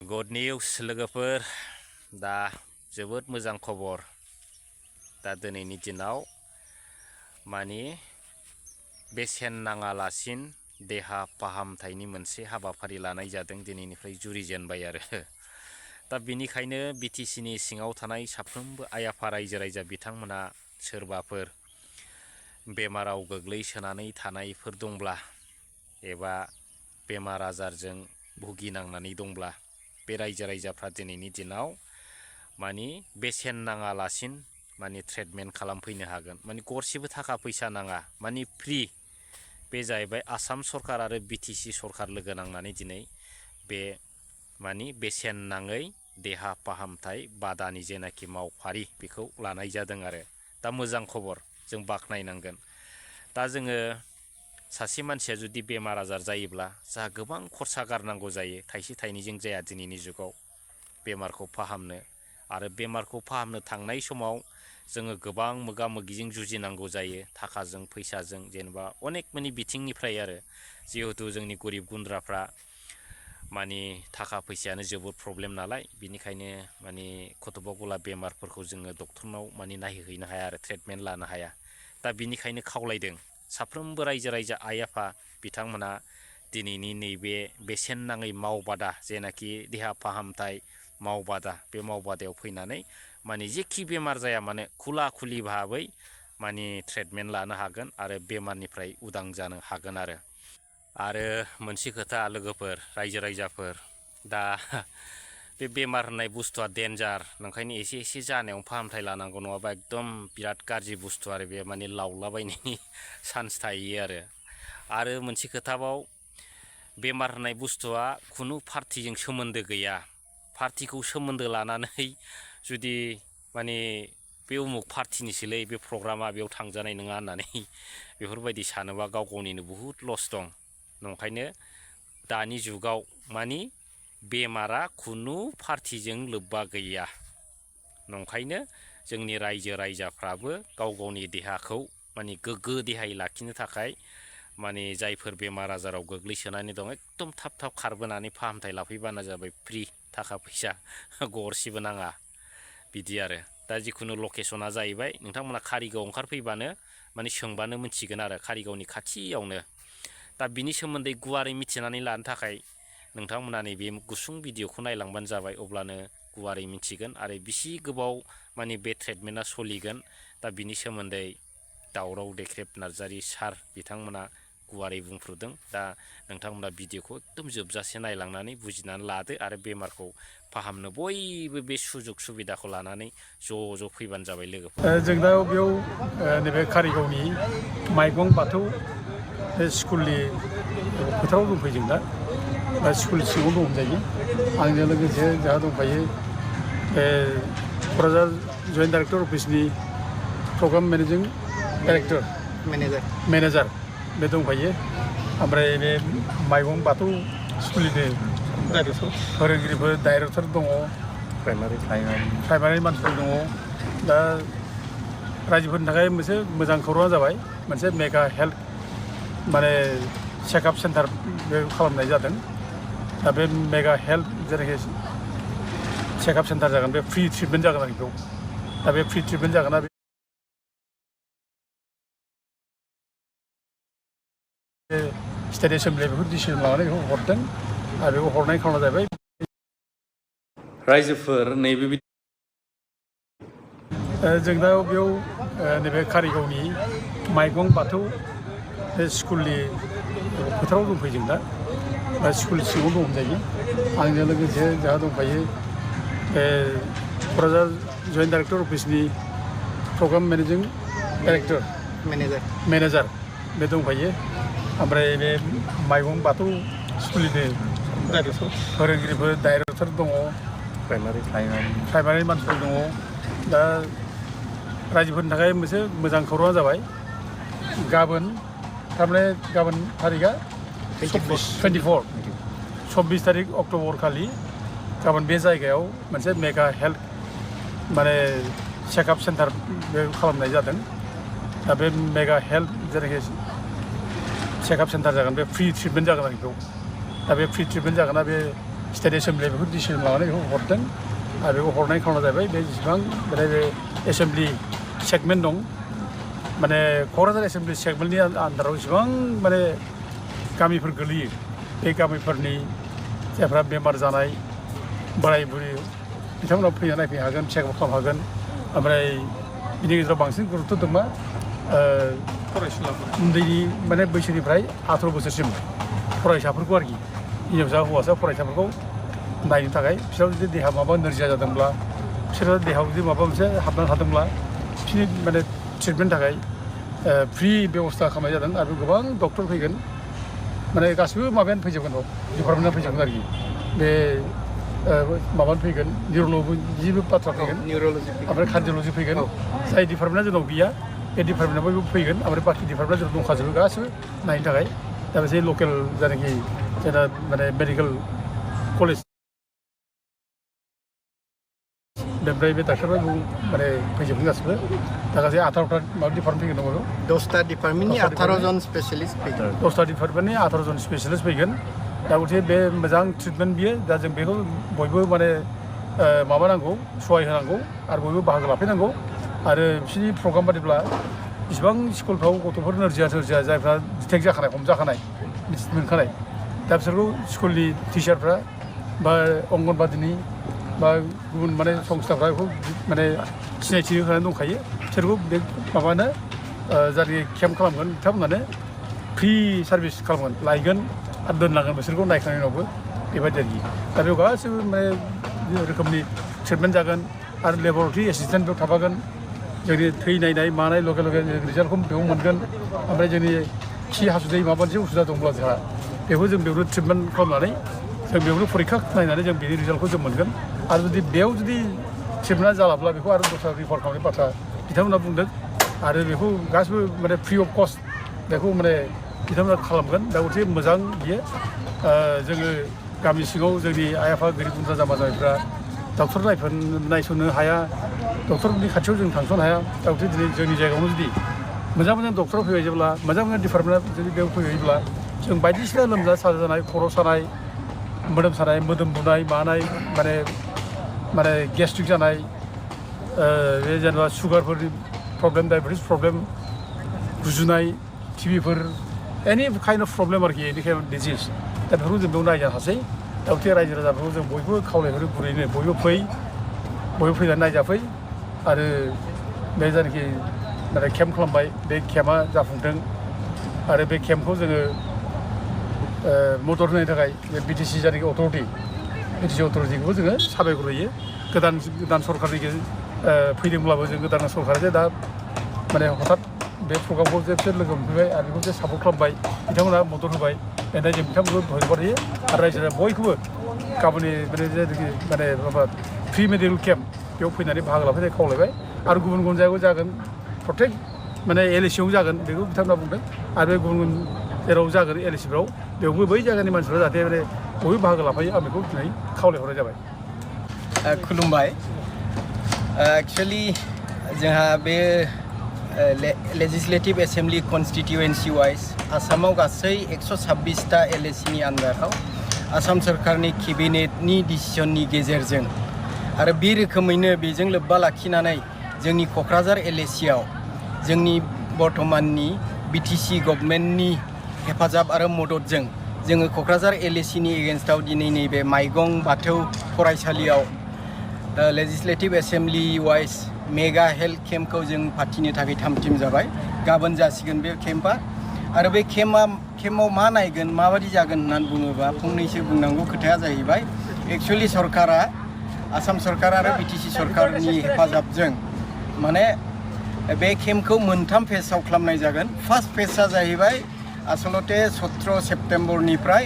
Good news लोगोफोर दा जोबोद मोजां खबर दा दिनैनि दिनाव माने बेसेन नाङालासिन देहा फाहामथायनि मोनसे हाबाफारि लानाय जादों दिनैनिफ्राय जुरिजेनबाय आरो दा बिनिखायनो बिटिसिनि सिङाव थानाय साफ्रोमबो आइ आफा रायजो राजा बिथांमोना सोरबाफोर बेमाराव गोग्लैसोनानै थानायफोर दंब्ला एबा बेमार आजारजों भुगिनांनानै दंब्ला बे रायजो राजाफ्रा दिनैनि दिनाव माने बेसेन नाङालासिन माने ट्रिटमेन्ट खालामफैनो हागोन माने गरसेबो थाखा फैसा नाङा माने फ्रि बे जाहैबाय आसाम सरकार आरो बिटिसि सरकार लोगो नांनानै दिनै बे माने बेसेन नाङै देहा फाहामथाय बादानि जेनाखि मावफारि बेखौ लानाय जादों आरो दा मोजां खबर जों बाख्नायनांगोन। दा जोङो सासे मानसिया जुदि बेमार आजार जायोब्ला जोंहा गोबां खरसा गारनांगौ जायो थाइसे थाइनैजों जाया दिनैनि जुगाव बेमारखौ फाहामनो आरो बेमारखौ फाहामनो थांनाय समाव जोङो गोबां मोगा मोगिजों जुजिनांगौ जायो थाखाजों फैसाजों जेनेबा अनेक माने बिथिंनिफ्राय आरो जिहेथु जोंनि गरिब गुन्द्राफ्रा माने थाखा फैसायानो जोबोद प्रब्लेम नालाय बिनिखायनो माने खथबा गला बेमारफोरखौ जोङो डक्टरनाव माने नायहैनो हाया आरो ट्रिटमेन्ट लानो हाया। दा बिनिखायनो खावलायदों साफ्रोमबो रायजो राजा आइ आफा बिथांमोना दिनैनि नैबे बेसेन नाङै मावबादा जेनाखि देहा फाहामथाय मावबादा बे मावबादायाव फैनानै माने जेखि बेमार जाया मानो खुला खुलि भाबै माने ट्रिटमेन्ट लानो हागोन आरो बेमारनिफ्राय उदां जानो हागोन आरो मोनसे खोथा लोगोफोर रायजो राजाफोर दा बे बेमार होननाय बुस्थुआ डेन्जार नंखायनो एसे एसे जानायाव फाहामथाय लानांगौ नङाबा एकदम बिराद गाज्रि बुस्थु आरो बे माने लावलाबायनायनि चान्स थायो आरो मोनसे खोथाबाव बेमार होननाय बुस्थुआ खुनु पार्टिजों सोमोन्दो गैया पार्टिखौ सोमोन्दो लानानै जुदि माने बे उमुक पार्टिनिसोलै बे प्रग्रामा बेयाव थांजानाय नङा होननानै बेफोरबायदि सानोबा गाव गावनिनो बुहुद लस दं। नंखायनो दानि जुगाव माने बेमारा खुनु पार्टिजों लोब्बा गैया नंखायनो जोंनि रायजो राजाफ्राबो गाव गावनि देहाखौ माने गोग्गो देहायै लाखिनो थाखाय माने जायफोर बेमार आजाराव गोग्लैसोनानै दं एकदम थाब थाब खारबोनानै फाहामथाय लाफैबानो जाबाय फ्रि थाखा फैसा गरसेबो नाङा बिदि आरो दा जिखुनु लकेसना जाहैबाय नोंथांमोना कारिगाव ओंखारफैबानो माने सोंबानो मिथिगोन आरो कारिगावनि खाथियावनो। दा बिनि सोमोन्दै गुवारै मिथिनानै लानो थाखाय नोंथांमोना नैबे गुसुं भिडिअखौ नायलांबानो जाबाय अब्लानो गुवारै मिथिगोन आरो बिसि गोबाव माने बे ट्रिटमेन्टआ सोलिगोन दा बिनि सोमोन्दै दावराव देख्रेब नार्जारि सार बिथांमोना गुवारै बुंफ्रुदों। दा नोंथांमोना भिडिअखौ एकदम जोबजासे नायलांनानै बुजिनानै लादो आरो बेमारखौ फाहामनो बयबो बे सुजुग सुबिदाखौ लानानै ज' फैबानो जाबाय लोगोफोर। जों दा बेयाव नैबे कारिगावनि माइगं बाथौ स्कुलनि फोथाराव दंफैयो जों दा स्कुल सिङाव दं जायो आंजों लोगोसे जोंहा दंफायो क'क्राझार जइन्ट डाइरेक्टर अफिसनि प्रग्राम मेनेजार बे दंफायो ओमफ्राय बे माइगं बाथौ स्कुलनि फोरोंगिरिफोर डाइरेक्टर दङ प्राइमारि मानसिफोर दङ। दा रायजोफोरनि थाखाय मोनसे मोजां खौराङा जाबाय मोनसे मेगा हेल्थ माने चेकआप सेन्टार बे खालामनाय जादों। दा बे मेगा हेल्थ जेनाखि चेकआप सेन्टार जागोन बे फ्रि ट्रिटमेन्ट जागोन आरो बेयाव दा बे फ्रि ट्रिटमेन्ट जागोन ना स्टेट एसेमब्लि बेखौ डिसिसन लानानै बेखौ हरदों आरो बेखौ हरनाय खारना जाहैबाय रायजोफोर नैबे जों दा बेयाव नैबे कारिगावनि माइगं बाथौ स्कुलनि फोथाराव दंफैयो जों दा स्कुल सिङाव दं जायो आंजों लोगोसे जोंहा दंफायो क'क्राझार जइन्ट डाइरेक्टर अफिसनि प्रग्राम मेनेजार बे दंफायो ओमफ्राय बे माइगं बाथौ स्कुलनि फोरोंगिरिफोर डाइरेक्टर दङ प्राइमारि मानसिफोर दङ। दा रायजोफोरनि थाखाय मोनसे मोजां खौराङा जाबाय गाबोन थारिखआ 24 तारिख अक्ट'बर खालि गाबोन बे जायगायाव मोनसे मेगा हेल्थ माने चेकआप सेन्टार बे खालामनाय जादों। दा बे मेगा हेल्थ जेनाखि चेकआप सेन्टार जागोन बे फ्रि ट्रिटमेन्ट जागोन आरो बेयाव दा बे फ्रि ट्रिटमेन्ट जागोन ना बे स्टेट एसेम्ब्लि बेखौ डिसिसन लानानै बेखौ हरदों आरो बेखौ हरनायनि खारना जाहैबाय बे जेसेबां माने बे एसेम्ब्लि सेगमेन्ट दं माने क'क्राझार एसेम्ब्लि सेगमेन्टनि आन्दाराव जेसेबां माने गामिफोर गोलैयो बे गामिफोरनि जायफ्रा बेमार जानाय बोराय बुरि बिथांमोनाव फैना नायफैनो हागोन चेकआप खालामनो हागोन ओमफ्राय बिनि गेजेराव बांसिन गुरुत्व दं मा फरायसुलाफोर उन्दैनि माने बैसोनिफ्राय 18 बोसोरसिम फरायसाफोरखौ आरोखि हिन्जावसा हौवासा फरायसाफोरखौ नायनो थाखाय बिसोराव जुदि देहा माबा नोरजिया जादोंब्ला बिसोरो देहायाव जुदि माबा मोनसे हाबनानै थादोंब्ला बिसोरनि माने ट्रिटमेन्टनि थाखाय फ्रि बेबस्था खालामनाय जादों आरो गोबां डक्टर फैगोन माने गासिबो माबायानो फैजोबगोन डिपार्टमेन्टआ फैजोबगोन आरोखि बे माबानो फैगोन निउर'लजिबो बाथ्रा फैगोन ओमफ्राय कार्डिअलजि फैगोन जाय डिपार्टमेन्टआ जोंनाव गैया बे डिपार्टमेन्टआबो फैगोन ओमफ्राय बाखि डिपार्टमेन्टआ जोंनाव दंखाजोबो गासिबो नायनो थाखाय दा बे लकेल जायनाखि जोंना माने मेडिकेल कलेज बेनिफ्राय बे डाक्टारफोर माने फैजोबगोन गासिबो दा गासै 18टा माबा डिपार्टमेन्ट फैगोन दङ 10टा डिपार्टमेन्टनि 18 जन स्पेसियलिस्ट फैगोन 10टा डिपार्टमेन्टनि 18 जन स्पेसियलिस्ट फैगोन दा गथिखे बे मोजां ट्रिटमेन्ट बियो दा जों बेखौ बयबो माने माबानांगौ सहाय होनांगौ आरो बयबो बाहागो लाफैनांगौ आरो बिसोरनि प्रग्राम बादिब्ला इसिबां स्कुलफ्राव गथ'फोर नोरजिया जायफ्रा डिटेक्ट जाखानाय हमजाखानाय मोनखानाय दा बिसोरखौ स्कुलनि टिचारफ्रा बा अंगनबादिनि बा गुबुन माने संस्थाफ्रा बेखौ माने सिनायथि होनानै दंखायो बिसोरखौ बे माबानो जायनाखि केम्प खालामगोन बिथांमोनानो फ्रि सार्भिस खालामगोन लायगोन आरो दोनलांगोन बिसोरखौ नायखांनायनि उनावबो बेबायदि आरोखि दा बेयाव गासैबो माने रोखोमनि ट्रिटमेन्ट जागोन आरो लेबरेटरि एसिस्टेन्ट बेयाव थाफागोन जोंनि थै नायनाय मानाय लगे लगे रिजाल्टखौ बेयाव मोनगोन ओमफ्राय जोंनि खि हासुदै माबा मोनसे उसुबिदा दंब्ला जोंहा बेखौ जों बेयावनो ट्रिटमेन्ट खालामनानै जों बेयावनो फरिखा नायनानै जों बेनि रिजाल्टखौ जों मोनगोन आरो जुदि बेयाव जुदि ट्रिटमेन्टआ जालाब्ला बेखौ आरो दस्रा रिफार खालामनाय बाथ्रा बिथांमोना बुंदों आरो बेखौ गासिबो माने फ्रि अफ कस्ट बेखौ माने बिथांमोना खालामगोन दा गथिखे मोजां बियो जोङो गामि सिङाव जोंनि आइ आफा गोरिब गुन्द्रा जाम्बा जाम्बिफ्रा डक्टर नायसननो हाया डक्टरनि खाथियाव जों थांस'नो हाया दा गथिखे दिनै जोंनि जायगायावनो जुदि मोजां डक्टर फैबाय जेब्ला मोजां डिपार्टमेन्टआ जुदि बेयाव फैबायब्ला जों बायदिसिना लोमजा साजा जानाय खर' सानाय मोदोम सानाय मोदोम बुनाय मानाय माने गेस्ट्रिक जानाय बे जेनेबा सुगारफोरनि प्रब्लेम डायबेटिस प्रब्लेम गुजुनाय टिबिफोर एनि काइन्ड अफ प्रब्लेम आरोखि एनि काइन्ड अफ डिजिज दा बेफोरखौ जों बेयाव नायजानो हासै दा गथिखे रायजो राजाफोरखौ जों बयबो खावलायहरो गुरैनो बयबो फैनानै नायजाफै आरो बे जायनाखि माने केम्प खालामबाय बे केम्पआ जाफुंथों आरो बे केम्पखौ जोङो मदद होनायनि थाखाय बे बिटिसि जायनाखि अथ'रिटिखौबो जोङो साबायखर होयो गोदान सरकारनि फैदोंब्लाबो जों गोदान सरकारा दा माने हथात बे प्रग्रामखौ जे बिसोर लोगो मोनफैबाय आरो बेखौ जे सापर्ट खालामबाय बिथांमोना मदद होबाय बेनिफ्राय जों बिथांमोनखौ धन्यबाद होयो आरो रायजो राजा बयखौबो गाबोननि माने माबा फ्रि मेडिकेल केम्प बेयाव फैनानै बाहागो लाफैनाय खावलायबाय आरो गुबुन गुबुन जायगायाव जागोन प्रटेक्ट माने एलएसिआव जागोन बेखौ बिथांमोना बुंदों आरो बे गुबुन जेराव जागोन एलएसिफ्राव बेयावबो बै जायगानि मानसिफ्रा जाहाथे माने बयबो बाहागो लाफायो आं बेखौ दिनै खावलायहरनाय जाबाय खुलुमबाय एक्चुअलि जोंहा बे लेजिस्लेटिभ एसेम्बलि कनस्टिटिउएन्सि वाइज आसामाव गासै 126टा एलएसिनि आन्दाराव आसाम सरकारनि केबिनेटनि डिसिसननि गेजेरजों आरो बे रोखोमैनो बेजों लोब्बा लाखिनानै जोंनि क'क्राझार एलएसिआव जोंनि बर्तमाननि बिटिसि गभर्नमेन्टनि हेफाजाब आरो मददजों जोङो क'क्राझार एलएसिनि एगेन्स्टआव दिनै नैबे माइगं बाथौ फरायसालियाव legislative assembly wise mega health केम्पखौ जों फाथिनो थाखाय थामथिम जाबाय गाबोन जासिगोन बे केम्पआ आरो बे केम्पआव मा नायगोन माबायदि जागोन होननानै बुङोबा फंनैसो बुंनांगौ खोथाया जाहैबाय एक्चुअलि सरकारा आसाम सरकार आरो बिटिसि सरकारनि हेफाजाबजों माने बे केम्पखौ मोनथाम फेजआव खालामनाय जागोन फार्स्ट फेजआ जाहैबाय आसलते 17 सेप्टेम्बरनिफ्राय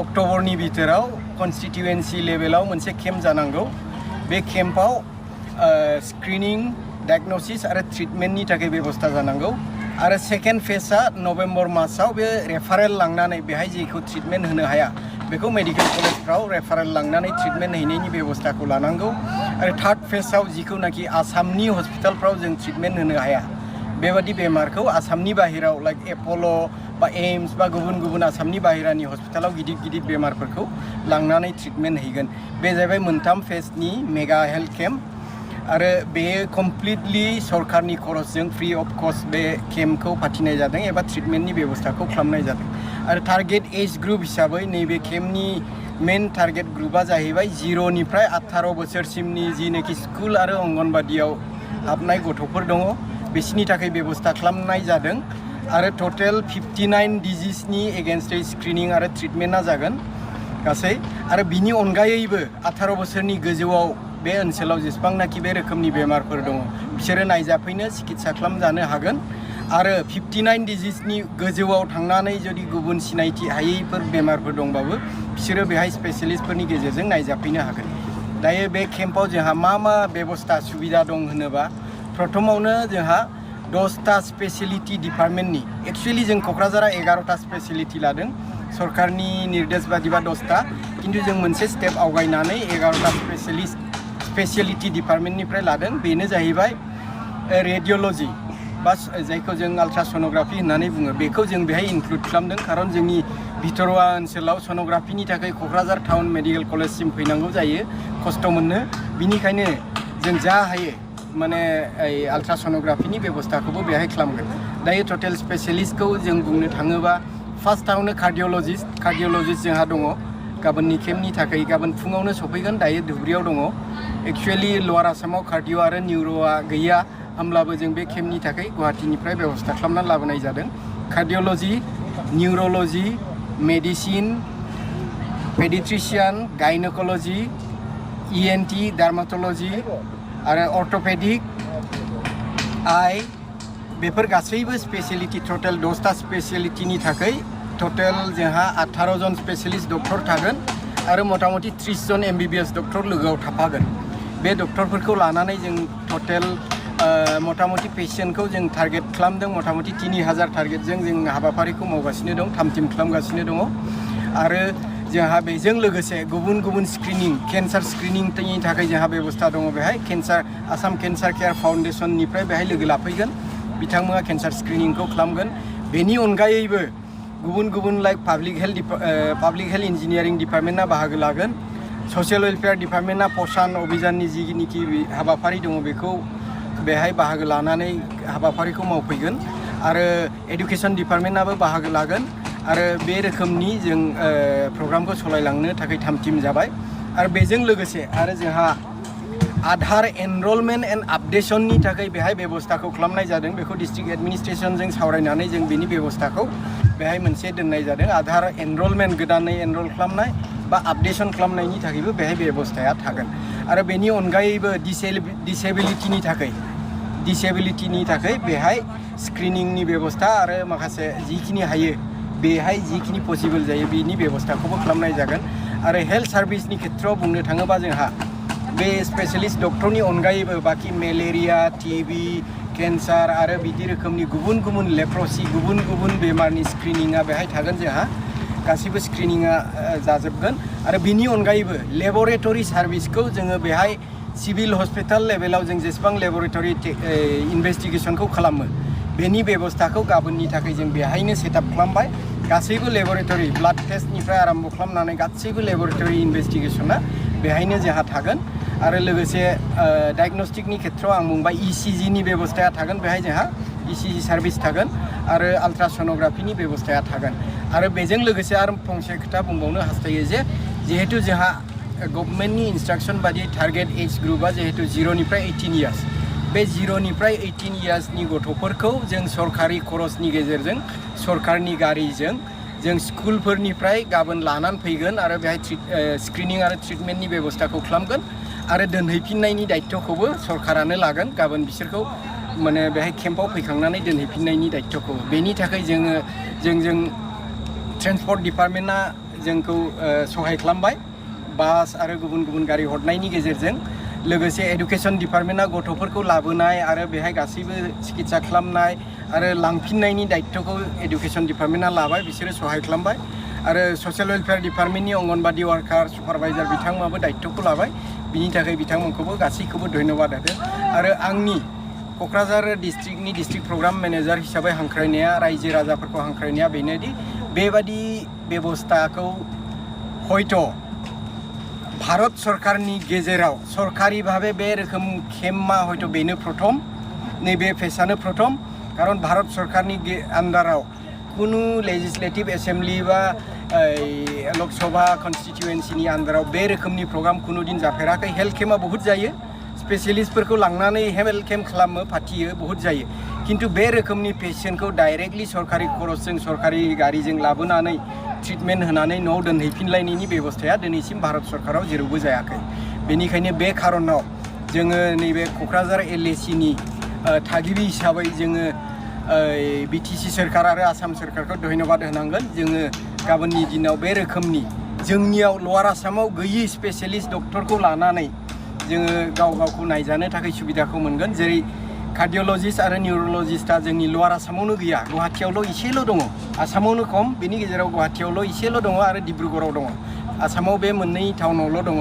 अक्ट'बरनि बिथोराव कनस्टिटिउएन्सि लेभेलाव मोनसे केम्प जानांगौ बे केम्पआव स्क्रिनिं डायग्नोसिस आरो ट्रिटमेन्टनि थाखाय बेबस्था जानांगौ आरो सेकेन्ड फेजआ नभेम्बर मासाव बे रेफारेल लांनानै बेहाय जेखौ ट्रिटमेन्ट होनो हाया बेखौ मेडिकेल कलेजफ्राव रेफारेल लांनानै ट्रिटमेन्ट हैनायनि बेबस्थाखौ लानांगौ आरो थार्ड फेजआव जिखौनाखि आसामनि हस्पिटालफ्राव जों ट्रिटमेन्ट होनो हाया बेबादि बेमारखौ आसामनि बाहेराव लाइक एप'ल' बा एम्स बा गुबुन गुबुन आसामनि बाहेरानि हस्पिटालाव गिदिर गिदिर बेमारफोरखौ लांनानै ट्रिटमेन्ट हैगोन बे जाहैबाय मोनथाम फेजनि मेगा हेल्थ केम्प आरो बे कमप्लिटलि सरकारनि खरसजों फ्रि अफ कस्ट बे केम्पखौ फाथिनाय जादों एबा ट्रिटमेन्टनि बेबस्थाखौ खालामनाय जादों आरो टारगेट एज ग्रुप हिसाबै नैबे केम्पनि मेन टारगेट ग्रुपा जाहैबाय 0निफ्राय 18 बोसोरसिमनि जिनोखि स्कुल आरो अंगनबादियाव हाबनाय गथ'फोर दङ बिसोरनि थाखाय बेबस्था खालामनाय जादों आरो टटेल 59 डिजिजनि एगेन्स्टै स्क्रिनिं आरो ट्रिटमेन्टआ जागोन गासै आरो बिनि अनगायैबो 18 बोसोरनि गोजौआव बे ओनसोलाव जेसेबांनाखि बे रोखोमनि बेमारफोर दङ बिसोरो नायजाफैनो सिकित्सा खालामजानो हागोन आरो 59 डिजिजनि गोजौआव थांनानै जुदि गुबुन सिनायथि हायैफोर बेमारफोर दंबाबो बिसोरो बेहाय स्पेसियलिस्टफोरनि गेजेरजों नायजाफैनो हागोन दायो बे केम्पआव जोंहा मा बेबस्था सुबिदा दं होनोबा प्रथमावनो जोंहा 10टा स्पेसियलिटि डिपार्टमेन्टनि एक्चुअली जों क'क्राझारा 11टा स्पेसियलिटि लादों सरकारनि निर्देश बादिबा 10टा किन्तु जों मोनसे स्टेप आवगायनानै 11टा स्पेसियलिटि डिपार्टमेन्टनिफ्राय लादों बेनो जाहैबाय रेडिअल'जि बा जायखौ जों आल्ट्रासन'ग्राफि होननानै बुङो बेखौ जों बेहाय इनक्लुड खालामदों खारन जोंनि भितरवा ओनसोलाव सन'ग्राफिनि थाखाय क'क्राझार टाउन मेडिकेल कलेजसिम फैनांगौ जायो खस्थ' मोनो बिनिखायनो जों जा हायो माने आल्ट्रासन'ग्राफिनि बेबस्थाखौबो बेहाय खालामगोन दायो टटेल स्पेसियलिस्टखौ जों बुंनो थाङोबा फार्स्टआवनो कार्डिअल'जिस्ट जोंहा दङ गाबोननि केम्पनि थाखाय गाबोन फुङावनो सफैगोन दायो धुब्रियाव दङ एक्चुअलि लवार आसामाव कार्डिअ आरो निउर'आ गैया होमब्लाबो जों बे केम्पनि थाखाय गुवाहाटीनिफ्राय बेबस्था खालामनानै लाबोनाय जादों कार्डिअल'जि निउर'ल'जि मेडिसिन पेडिट्रिशियान गाइनोक'ल'जि ENT डार्माट'ल'जि आरो अर्थ'पेडिक आइ बेफोर गासैबो स्पेसियलिटि टटेल 10टा स्पेसियलिटिनि थाखाय टटेल जोंहा 18 जन स्पेसियलिस्ट डक्टर थागोन आरो मथा-मथि 30 जन MBBS डक्टर लोगोआव थाफागोन बे डक्टरफोरखौ लानानै जों टटेल मथा-मथि पेशेन्टखौ जों टारगेट खालामदों मथा-मथि 3000 टारगेटजों जों हाबाफारिखौ मावगासिनो दं थाम-थिम खालामगासिनो दङ आरो जोंहा बेजों लोगोसे गुबुन गुबुन स्क्रिनिं केन्सार स्क्रिनिंनि थाखाय जोंहा बेबस्था दङ बेहाय आसाम केन्सार केयार फाउन्डेसननिफ्राय बेहाय लोगो लाफैगोन बिथांमोना केन्सार स्क्रिनिंखौ खालामगोन बेनि अनगायैबो गुबुन गुबुन लाइक पाब्लिक हेल्थ इन्जिनियारिं डिपार्टमेन्टआ बाहागो लागोन ससियेल वेलफेयार डिपार्टमेन्टआ पसान अभियाननि जिनिखि हाबाफारि दङ बेखौ बेहाय बाहागो लानानै हाबाफारिखौ मावफैगोन आरो एडुकेसन डिपार्टमेन्टआबो बाहागो लागोन आरो बे रोखोमनि जों प्रग्रामखौ सालायलांनो थाखाय थाम-थिम जाबाय आरो बेजों लोगोसे आरो जोंहा आधार एनरलमेन्ट एन्ड आपडेशननि थाखाय बेहाय बेबस्थाखौ खालामनाय जादों बेखौ डिस्ट्रिक्ट एडमिनिस्ट्रेसनजों सावरायनानै जों बेनि बेबस्थाखौ बेहाय मोनसे दोननाय जादों आधार एनरलमेन्ट गोदानै एनरल खालामनाय बा आपडेशन खालामनायनि थाखायबो बेहाय बेबस्थाया थागोन आरो बेनि अनगायैबो डिसेबिलिटिनि थाखाय बेहाय स्क्रिनिंनि बेबस्था आरो माखासे जिखिनि हायो बेहाय जिखिनि पसिबल जायो बेनि बेबस्थाखौबो खालामनाय जागोन आरो हेल्थ सार्भिसनि खेथ्रआव बुंनो थाङोबा जोंहा बे स्पेसियलिस्ट डक्टरनि अनगायैबो बाखि मेलेरिया टिबि केन्सार आरो बिदि रोखोमनि गुबुन गुबुन लेप्रसि गुबुन गुबुन बेमारनि स्क्रिनिंआ बेहाय थागोन जोंहा गासिबो स्क्रिनिंआ जाजोबगोन आरो बिनि अनगायैबो लेबरेटरि सार्भिसखौ जोङो बेहाय सिभिल हस्पिटाल लेभेलाव जों जेसेबां लेबरेटरि इनभेस्टिगेसनखौ खालामो बेनि बेबस्थाखौ गाबोननि थाखाय जों बेहायनो सेटआप खालामबाय गासैबो लेबरेटरि ब्लाड टेस्टनिफ्राय आरम्भ खालामनानै गासैबो लेबरेटरि इनभेस्टिगेसना बेहायनो जोंहा थागोन आरो लोगोसे डायग्नोस्टिकनि खेथ्रआव आं बुंबाय ECGनि बेबस्थाया थागोन बेहाय जोंहा ECG सार्भिस थागोन आरो आल्ट्रासन'ग्राफिनि बेबस्थाया थागोन आरो बेजों लोगोसे आरो फंसे खोथा बुंबावनो हास्थायो जे जिहेतु जोंहा गभर्नमेन्टनि इन्सट्राक्सन बादियै टारगेट एज ग्रुपआ जिहेतु 0निफ्राय 18 इयार्स बे 0निफ्राय 18 इयार्सनि गथ'फोरखौ जों सरकारि खरसनि गेजेरजों सरकारनि गारिजों जों स्कुलफोरनिफ्राय गाबोन लानानै फैगोन आरो बेहाय स्क्रिनिं आरो ट्रिटमेन्टनि बेबस्थाखौ खालामगोन आरो दोनहैफिननायनि दायित्वखौबो सरकारानो लागोन गाबोन बिसोरखौ माने बेहाय केम्पआव फैखांनानै दोनहैफिननायनि दायित्वखौ बेनि थाखाय जों ट्रेन्सपर्ट डिपार्टमेन्टआ जोंखौ सहाय खालामबाय बास आरो गुबुन गुबुन गारि हरनायनि गेजेरजों लोगोसे एडुकेसन डिपार्टमेन्टआ गथ'फोरखौ लाबोनाय आरो बेहाय गासैबो सिकित्सा खालामनाय आरो लांफिननायनि दायित्वखौ एडुकेसन डिपार्टमेन्टआ लाबाय बिसोरो सहाय खालामबाय आरो ससियेल वेलफेयार डिपार्टमेन्टनि अंगनबादि वार्कार सुपारभाइजार बिथांमोनाबो दायित्वखौ लाबाय बिनि थाखाय बिथांमोनखौबो गासैखौबो धन्यबाद होदों आरो आंनि क'क्राझार डिस्ट्रिक्टनि डिस्ट्रिक्ट प्रग्राम मेनेजार हिसाबै हांख्रायनाया रायजो राजाफोरखौ हांख्रायनाया बेनोदि बेबादि बेबस्थाखौ हयथ' भारत सरकारनि गेजेराव सरकारि भावे बे रोखोम केम्पआ हयथ' बेनो प्रथम नैबे फेसआनो प्रथम कारण भारत सरकारनि आन्दाराव कुनु लेजिस्लेटिभ एसेम्बलि बा लकसभा कन्स्टिटुवेन्सिनि आन्दाराव बे रोखोमनि प्रग्राम कुनु दिन जाफेराखै हेल्थ केम्पआ बहुत जायो स्पेसियलिस्टफोरखौ लांनानै हेल्थ केम्प खालामो फाथियो बहुत जायो किन्तु बे रोखोमनि पेसेन्टखौ डाइरेक्टलि सरकारि खरसजों सरकारि गारिजों लाबोनानै ट्रिटमेन्ट होनानै न'आव दोनहैफिनलायनायनि बेबस्थाया दिनैसिम भारत सरकाराव जेरावबो जायाखै बेनिखायनो बे खारनाव जोङो नैबे क'क्राझार LACनि थागिबि हिसाबै जोङो BTC सरकार आरो आसाम सरकारखौ धन्यबाद होनांगोन जोङो गाबोननि दिनाव बे रोखोमनि जोंनियाव लवार आसामाव गैयि स्पेसियलिस्ट डक्टरखौ लानानै जोङो गावखौ नायजानो थाखाय सुबिदाखौ मोनगोन जेरै कार्डियोलजिस्ट आरो निउर'लजिस्टआ जोंनि लवार आसामावनो गैया गुवाहाटीयावल' एसेल' दङ आसामावनो खम बेनि गेजेराव गुवाहाटीयावल' एसेल' दङ आरो डिब्रुगड़आव दङ आसामाव बे मोननै टाउनावल' दङ